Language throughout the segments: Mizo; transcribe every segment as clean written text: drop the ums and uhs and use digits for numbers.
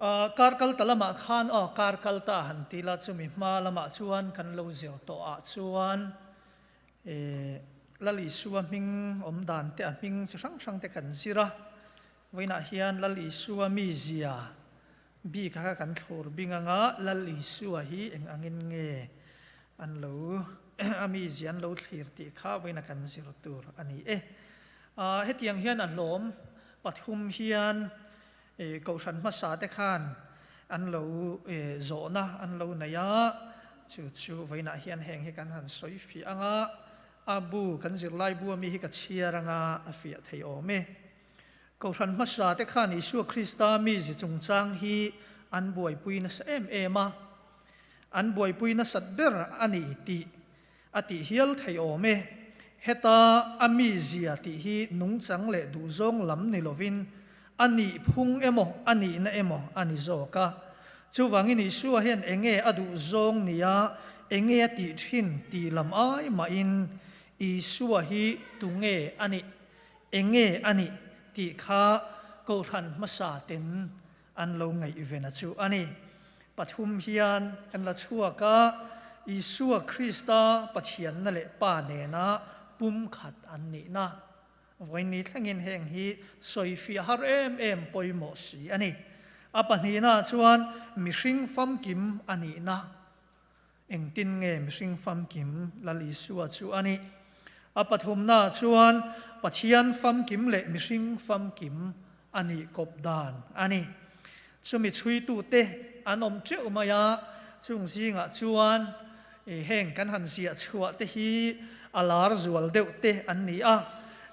Kar kal ta lamah khan aw kar kal ta han ti la chumi hma lamah chuan kan lo zir tawh ah chuan Lal Isua hming awm dan te a hming chi hrang hrang te kan zir a, vawiinah hian Lal Isua mizia bik kha kan thlur bing anga Lal Isua hi eng angin nge an lo a mizia an lo thlir tih kha vawiina kan zir tur a ni e. Hetiang hian a hlawm pathum hian Kohhran hmasa te khan an lo zawhna an lo nei a, chu chu vawiinah hian heng hi kan han sawi fiah ang a, a bu kan zirlai bu ami hi ka chhiar ang a, a fiah thei awm e. Kohhran hmasa te khan Isua Krista mizi chungchang hi an buaipui nasa em em a, an buaipui nasat ber a ni tih A tih hial thei awm e. Heta a mizia tih hi nungchang leh duhzawng lam ni lovin a nih phung emaw a nihna emaw a ni zawk a. Chuvangin Isua hian enge a duhzawng nia enge a tih thin tih lam ai mahin Isua hi tunge a nih, enge a nih tih kha Kohhran hmasa ten An lo ngaihvena chu a ni. Pathum hian kan la chhuak a, Isua Krista Pathianna leh Pa nena pumkhat an nihna. Vawiin thlengin heng hi sawifiah har em em pawimawh si a ni. A pahnihna chuan mihring famkim a nihna. Engtin nge mihring famkim Lal Isua chu a nih? A pathumnaah chuan Pathian famkim leh mihring famkim a nih kawp dan a ni. Chumi chhuitute an awm teuh mai a, chung zingah chuan heng kan han ziah chhuah te hi a lar zual deuh te an ni a.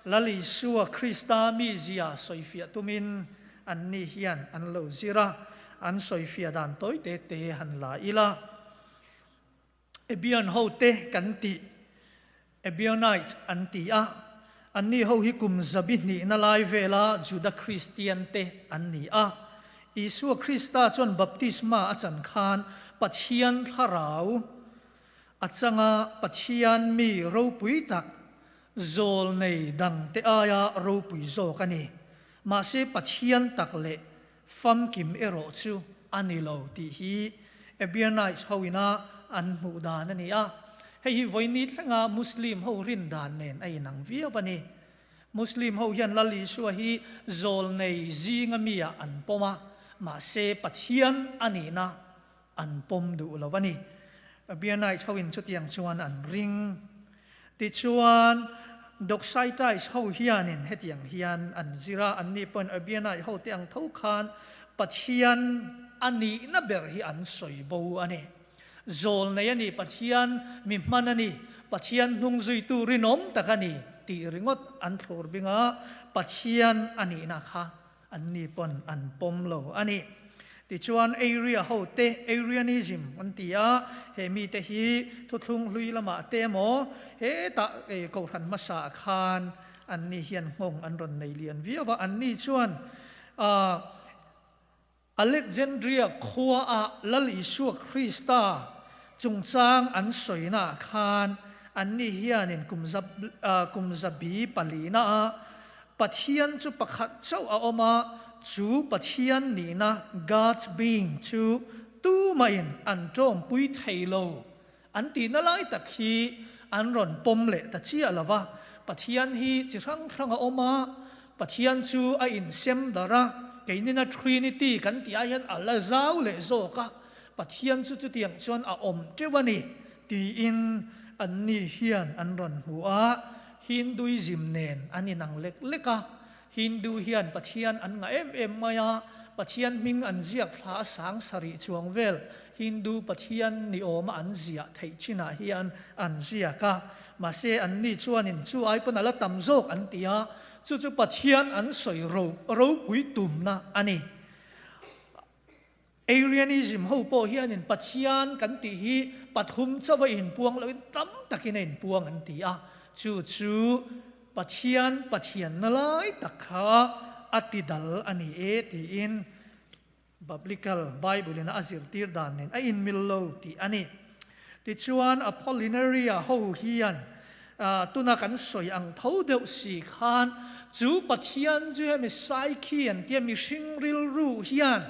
Lal Isua Krista mizia sawifiah tumin Anni hian an lo zir a, an sawifiah dan tawi te te han la ila. Ebion ho te kan tih, Ebionites an ti a, anni ho hi kum zabi hnihna lai vela Juda Kristian te an ni a. Isua Krista chuan baptisma a chan khan Pathian thlarau a changa Pathian mi ropui tak Zawlnei dangte aia ropui zawk a ni. Mahse Pathian tak leh famkim erawh chu a ni lo tih hi Ebionites ho ina an hmuh dan a ni a. Hei hi vawiini thlenga Muslim ho rin dan nen a inang viau a ni. Muslim ho hian Lal Isua hi zawlnei zinga mi ah an pawm a, mahse Pathian a nihna An pawm duh lo a ni. Ebionites ho in chutiang chuan an ring. Tichuan, Doxytites ho hianin hetiang hian an zir a, anni pawhin Ebionite ho te ang tho khan Pathian a nihna ber hi an sawi bo a ni. Zawlnei a ni, Pathian mi hman a ni, Pathian hnung zuitu rinawm tak a ni tih ringawt an thlur bing a, Pathian a nihna kha Anni pawn an pawm lo a ni. Tichuan Area ho te, Arianism an ti a, he mite hi thuthlung hlui lamah te emaw hetah kohhran hmasa ah khan anni hian nghawng an rawn nei lian viau a. Anni chuan Alexandria khua ah Lal Isua Krista chungchang an sawina ah khan anni hianin kum zabi palina ah Pathian chu pakhat chauh a awm a, chu Pathian nihna, God's being, chu tumahin an tawngpui thei lo an tihna lai tak hi an rawn pawm leh ta chiah lo va. Pathian hi chi hrang hrang a awm a, Pathian chu a insem darh a, keinina Trinity kan tih ah hian a la zau leh zawk a, Pathian chu chutiang chuan a awm teuh a ni tiin anni hian an rawn hmu a. Hinduism nen an inang lek lek a, Hindu hian Pathian an ngah em em mai a, Pathian hming an ziak thla a sang sarih chuang vel Hindu Pathian ni awma an ziah theih chinah hian an ziak a, mahse anni chuanin chu ai pawn a la tam zawk an ti a, chu chu Pathian an sawi ro ropui tumna a ni. Arianism ho pawh hianin Pathian kan tih hi pathum chauh a inpuang lohin tam takin a inpuang an ti a, chu chu Pathian Pathianna lai tak kha a ti dal a ni e tiin Biblical Bible in a zirtir dan nen a inmil lo tih a ni. Tichuan Apollinaria ho hian tuna kan sawi ang tho deuh si khan chu Pathian chu hemi Psyche an tia mihring rilru hian.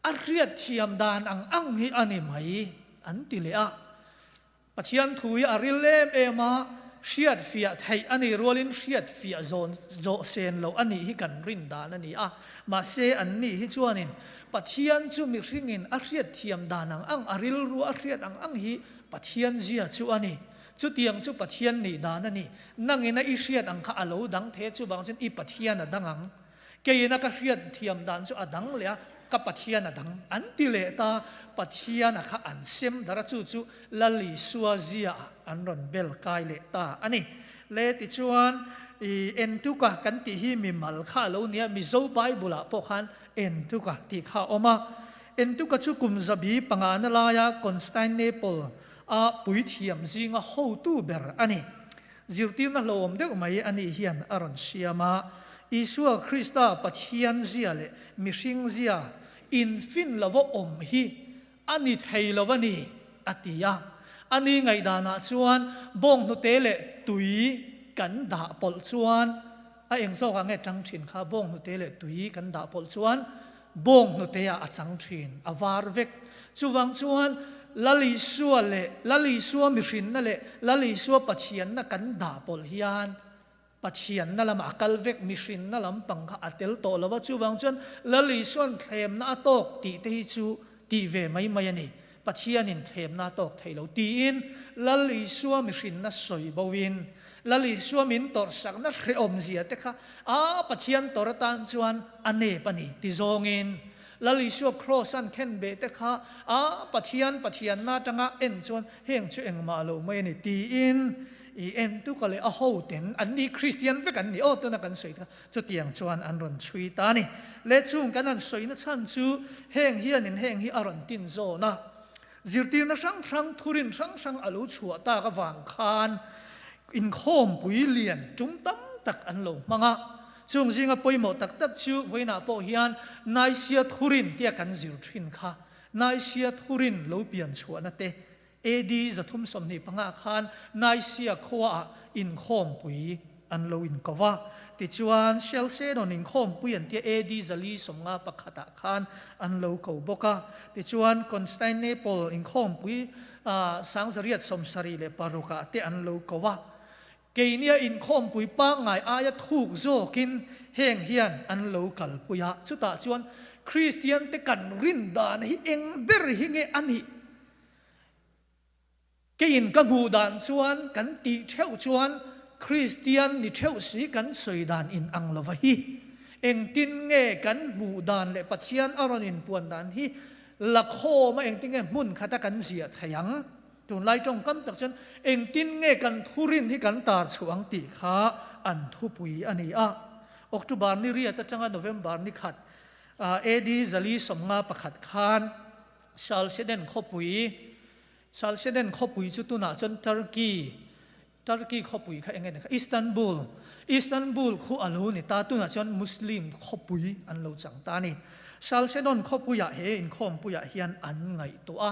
A hriatthiam dan ang ang hi a ni mai, an ti leh a. Pathian thu hi a ril em em a, hriatfiah theih a nih rualin hriatfiah zawn zawh sen loh a nih hi kan rin dan a ni a. Mahse, an nih hi chuanin Pathian chu mihringin a hriatthiam dan ang ang, a rilru a hriat ang ang hi Pathian zia chu a ni. Chutiang chu Pathian nih dan a ni. Nangina i hriat ang kha a lo dang thei a, chuvang chuan i Pathian a dang ang. Keiin a ka hriat thiam dan chu a dang leh a, ka Pathian a dang an ti leh ta, Pathian a kha an sem dar a, chu chu Lal Isua zia ah an rawn bel kai leh ta a ni. Le tichuan i Entuka kan tih hi mimal kha a lo nia, Mizo Bible ah pawh khan Entuka tih kha a awm a. Entuka chu kum zabi pangana laia Constantinople a puithiam zinga hotu ber a ni. Zirtirna hlauhawm deuh mai a nih hian a rawn siam a, Isua Krista Pathian zia leh mihring zia infin lova awm hi a ni thei lo a ni, a ti a. A ni ngaihdanah chuan bawnghnute leh tui kan dah pawlh chuan a eng zawkah nge tang thin kha bawnghnute leh tui kan dah pawlh chuan Bawnghnute ah a chang thin, a var vek. Chuvang chuan Lal Isua leh Lal Isua mihrinna leh Lal Isua Pathianna kan dah pawlh hian Pathianna lamah a kal vek, mihrinna lampang kha a tel tawh lo va. Chuvang chuan Lal Isua'n thlemna a tawk tih te hi chu tih ve mai mai a ni. Pathianin thlemna a tawk thei lo tiin Lal Isua mihrinna sawi boin Lal Isua min tawrhsakna hrehawmzia te kha a Pathian tawrh atan chuan a nep a ni ti zawngin Lal Isua Kraws an khen beh te kha a Pathian Pathianna atanga en chuan heng chu engmah lo mai a ni tiin i en tuka leh a hoten an ni Kristian vek an ni aw tuna kan sawi kha Chutiang chuan an rawn chhui ta a ni. Le chung kan han sawina chhan chu heng hianin heng hi a rawn tin zawn a. Zirtirna hrang hrang, thurin hrang hrang a lo chhuah tak avang khan inkhawmpui lian tum tam tak an lo hmang a. Chung zinga pawimawh tak tak chu vawiinah pawh hian Naisia thurin tia kan zir thin kha, Naisia thurin lo pian chhuahna te, AD 325 khan Nicaea khuaah inkhawmpui an lo inko va. Tichuan, Chalcedon inkhawmpui an tia AD 451 ah khan an lo ko bawk a. Tichuan, Constantinople inkhawmpui 1876 ah te an lo ko va. Keinia inkhawmpui pangngai aia thuk zawkin heng hian an lo kalpui a. Chutah chuan Kristiante kan rin dan hi eng ber hi nge a nih? Keiin ka hmuh dan chuan kan tih theuh chuan Kristian ni theuh si kan sawi dan in ang lova hi. Engtin nge kan hmuh dan leh Pathian a rawn inpuan dan hi la khawm a engtin nge hmun khata kan ziah thei ang? Tunlai tawngkam tak chuan engtin nge kan thurin hi kan tar chhuah ang tih kha an thupui a ni a. October ni riat atanga November ni khat AD 451 khan Chalcedon khawpui, Chalcedon khawpui chu tunah chuan Turkey, Turkey khawpui kha eng nge ni kha, Istanbul, Istanbul khu a lo ni ta, tunah chuan Muslim khawpui an lo chang ta a ni. Chalcedon khawpuiah he inkhawmpuiah hian an ngaihtuah a.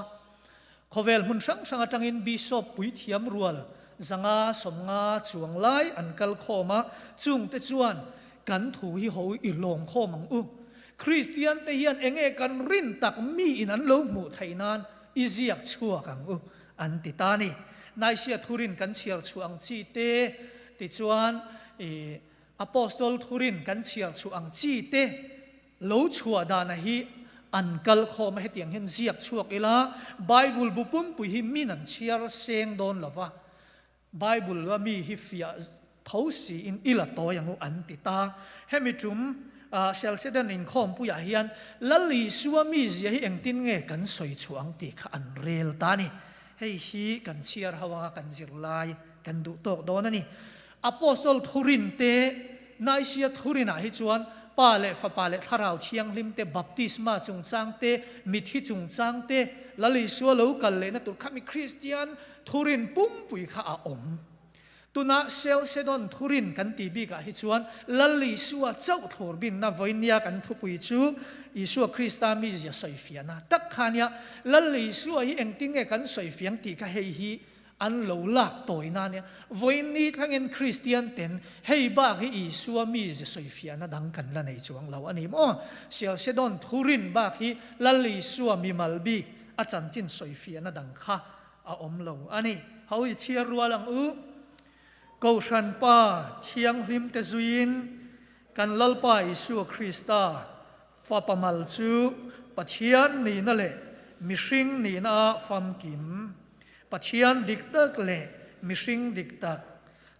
Khawvel hmun hrang hrang atangin Bishop puithiam rual 500 50 chuang lai an kal khawm a, chungte chuan kan thu hi ho i lawm khawm ang u. Kristian te hian enge kan rin tak mi in an lo hmuh theih nan i ziak chhuak ang u an ti ta ni. Naisia thurin kan chhiar chhuah ang chi te, tichuan i Apostol thurin kan chhiar chhuah ang chi te lo chhuah dana hi an kal khawm a, hetiang hian ziak chhuak ila Bible bu pumpui hi min an chhiar seng dawn lo va, Bible a mi hi fiah tho siin i la tawi ang u an ti ta. Hemi tum Chalcedon inkhawmpuiah hian Lal Isua mizia hi engtin nge kan sawi chhuah ang tih kha an rel ta a ni. Hei hi kan chhiar ho anga kan zir lai kan duh tawk dawn a ni. Apostle thurin te, Nicaea thurinah hi chuan Pa leh Fapa leh Thlarau Thianghlim te baptisma chungchang te, mithi chungchang te, Lal Isua lo kal lehna tur kha mi Kristian Thurin pumpui kha a awm. Tuna Chalcedon thurin kan tih bikah hi chuan Lal Isua chauh thlur binna vawinia kan thupui chu Isua Krista mizia sawifiahna tak kha ania. Lal Isua hi engtin nge kan sawifiang tih kha hei hi An lo lak tawi na nia. Vawiin ni thlangin Kristian ten hei bak hi Isua mize sawifiahna dang kan la nei chuang lo a ni maw? Sialsedon thurin bak hi Lal Isua mimal bik a chanchin sawifiahna dang kha a awm lo a ni. Ho i chhiar rual ang u. Kohhran Pa Thianghlim te zuiin kan Lalpa Isua Krista Fapa mal chu Pathian nihna leh mihring nihna a famkim. Pathian dik tak leh mihring dik tak,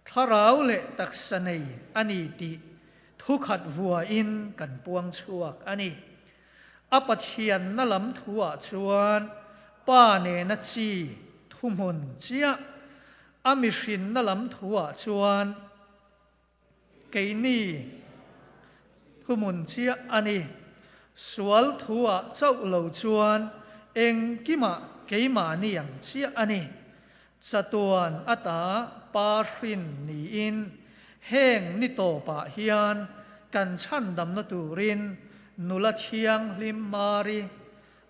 thlarau leh taksa nei a ni tih thukhat vuain kan puang chhuak a ni. A Pathianna lam thuah chuan Pa nena chi thuhmun chiah, a mihrinna lam thuah chuan Keini thuhmun chiah a ni. Sual thuah chauh lo chuan engkimah keimahni ang chiah a ni. Chatuan ata pa hrin niin heng ni tawpah hian kan chhandamna turin nula thianghlim Mari,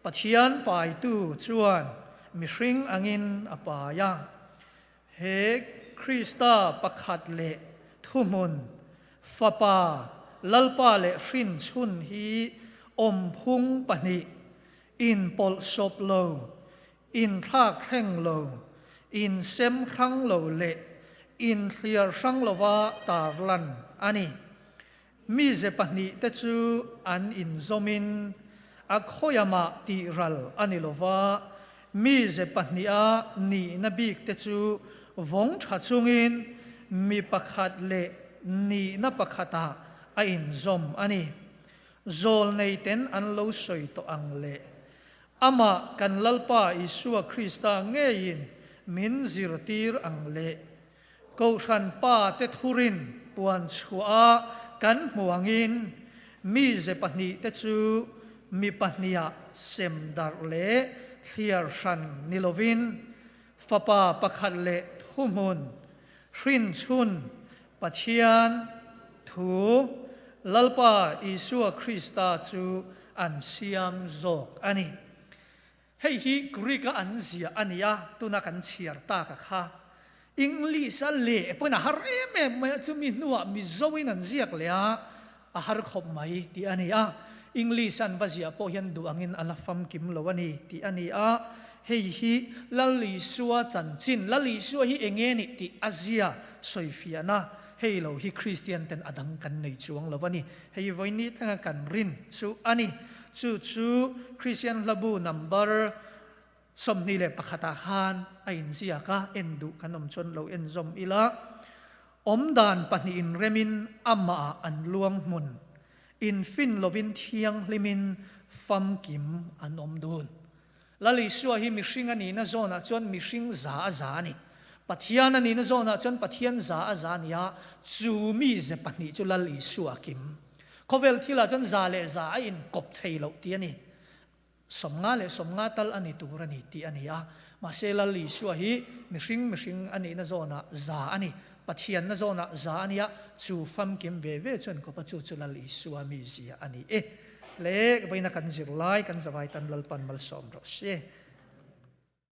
Pathian paitu chuan mihring angin a pai a. He Krista pakhat leh thuhmun, Fapa, Lalpa leh hrinchhun hi awmphung pahnih, inpawlhsawp lo, inthlak thleng lo, insem hrang lo leh inthliar hrang lova tarlan a ni. Mize pahnihte chu an inzawmin a khawiamah tih ral a ni lo va, mize pahniha nihna bikte chu vawng tha chungin mi pakhat leh nihna pakhatah a inzawm a ni. Zawlneiten an lo sawi tawh ang leh amah kan Lalpa Isua Krista ngeiin min zirtir ang leh Kohhran pa te thurin puan chhuah a kan hmu angin mize pahnihte chu mi pahniha sem darh leh thliar hran ni lovin Fapa pakhat leh thuhmun, hrinchhun, Pathian, Thu, Lalpa Isua Krista chu an siam zawk a ni. Hei hi Greek-a an ziah a ni a, tuna kan chhiar tak a kha. English-a leh pawhin a har em em mai a, chumi hnuah Mizoin an ziak leh a, a har khawp mai tih a ni a. English-a an va ziah pawh hian duh angin a la famkim lo a ni tih a ni a. Hei hi Lal Isua chanchin, Lal Isua hi eng nge nih tih a zia sawifiahna, hei lo hi Kristian ten a dang kan nei chuang lo a ni. Hei vawiin thlanga kan rin chu a ni. Chu chu Kristian hlabu number 21 ah khan a inziak a, en duh kan awm chuan lo en zawm ila. Awmdan pahnihin remin amah an luang hmun, infin lovin thianghlimin famkim an awm dun. Lal Isua hi mihring a nihna zawnah chuan mihring za a za a ni. Pathian a nihna zawnah chuan Pathian za a za a ni a, chu mize pahnih chu Lal Isua a kim. Khawvel thilah chuan za leh za a inkawp thei loh tih a ni. 50 leh 50 tal a ni tur a ni tih a ni a. Mahse Lal Isua hi mihring mihring a nihna zawnah za a ni. Pathianna zawnah za a ni a, chu famkim ve ve chuan kawp a, chu chu Lal Isua mizia a ni e. Le, vawiina kan zirlai kan zavai tan Lalpan malsawm rawh se.